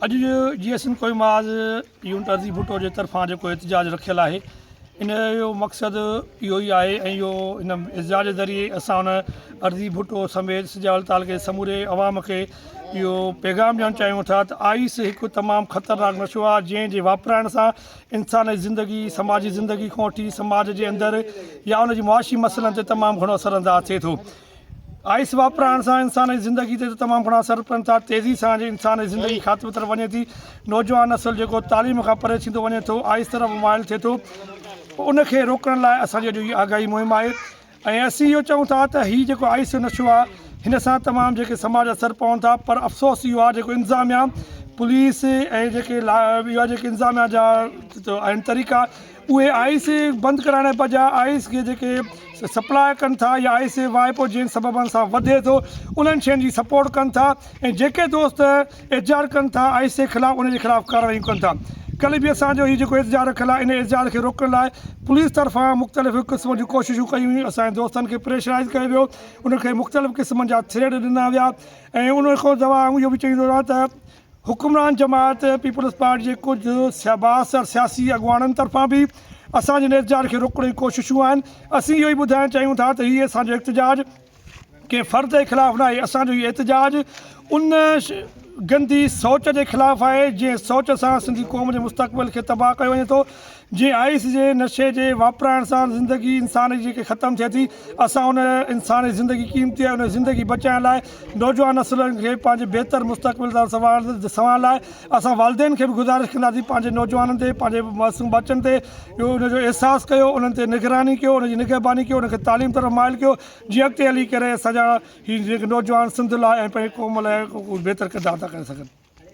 اڄ جي S N ڪوئي معاذ يونٽ عرضي ڀٽو جي طرفان جيڪو احتجاج رکيل آهي ان جو مقصد اهو ئي آهي ۽ اهو ان احتجاج جي ذريعي اسان ان عرضي ڀٽو سميت سجاول تعلقي جي سموري عوام کي اهو پيغام ڏيڻ چاهيون ٿا ته آئس هڪ تمام خطرناڪ نشو آهي جنهن جي واپرائڻ سان انسان جي زندگي سماجي زندگي کان وٺي سماج جي اندر يا ان جي معاشي مسئلن تي تمام گهڻو اثر انداز ٿئي ٿو. آئس واپرائڻ سان انسان جي زندگي تي تمام گهڻا اثر پون ٿا، تيزي سان جي انسان جي زندگي خاتمي طرف وڃي ٿي، نوجوان نسل جيڪو تعليم کان پري ٿيندو وڃي ٿو، آئس طرف مائل ٿئي ٿو، ان کي روڪڻ لاء اسان جي اڄ هي آگاهي مهم آهي ۽ اسين اهو چئون ٿا ته هي جيڪو آئس جو نشو آهي هن سان تمام جيڪي سماج اثر پون ٿا پر افسوس اهو آهي جيڪو انتظاميا پوليس ۽ جيڪي اها جيڪي انتظاميا جا آهن طريقا اهي آئس بند ڪرائڻ بجاء آئس کي جيڪي سپلاء ڪن ٿا يا آئس واهپو جن سببن سان وڌي ٿو انهن شين جي سپورٽ ڪن ٿا ۽ جيڪي دوست احتجاج ڪن ٿا آئس جي خلاف ان جي خلاف ڪارروايون ڪن ٿا ڪلهه به اسان جو هي جيڪو احتجاج رکيل آهي ان احتجاج کي روڪڻ لاء پوليس طرفان مختلف قسم جون ڪوششون ڪيون ويون اسان جي دوستن کي پريشرائز ڪيو ويو انهن کي مختلف قسمن جا ٿريٽ ڏنا ويا ۽ ان کان سواء آئون اهو به چوندو رهان ته حڪمران جماعت پيپلز پارٽي جي ڪجهه بااثر سياسي اڳواڻن طرفان به اسان جي احتجاج کي روڪڻ جون ڪوششون آهن، اسين اهو ئي ٻڌائڻ چاهيون ٿا ته هي اسان جو احتجاج ڪنهن فرد جي خلاف ناهي، اسان جو هي احتجاج ان گندي سوچ جي خلاف آهي جنهن سوچ سان سنڌي قوم جي مستقبل کي تباهه ڪيو وڃي ٿو، جنهن آئس جي نشي جي واپرائڻ سان زندگي انسان جي جيڪي ختم ٿئي ٿي اسان ان انسان جي زندگي قيمتي آهي ان جي زندگي بچائڻ لاء نوجوان نسلن کي پنهنجي بهتر مستقبل سان سنوارڻ لاء اسان والدين کي به گذارش ڪنداسين پنهنجي نوجوانن تي پنهنجي معصوم ٻچن تي اهو ان جو احساس ڪيو انهن تي نگراني ڪيو ان جي نگهباني ڪيو انهن کي تعليم طرف مائل ڪيو جيئن اڳتي هلي ڪري اسان جا هي جيڪي نوجوان سنڌ لاء ۽ پنهنجي قوم لاء بهتر ڪردار ادا ڪري سگهن.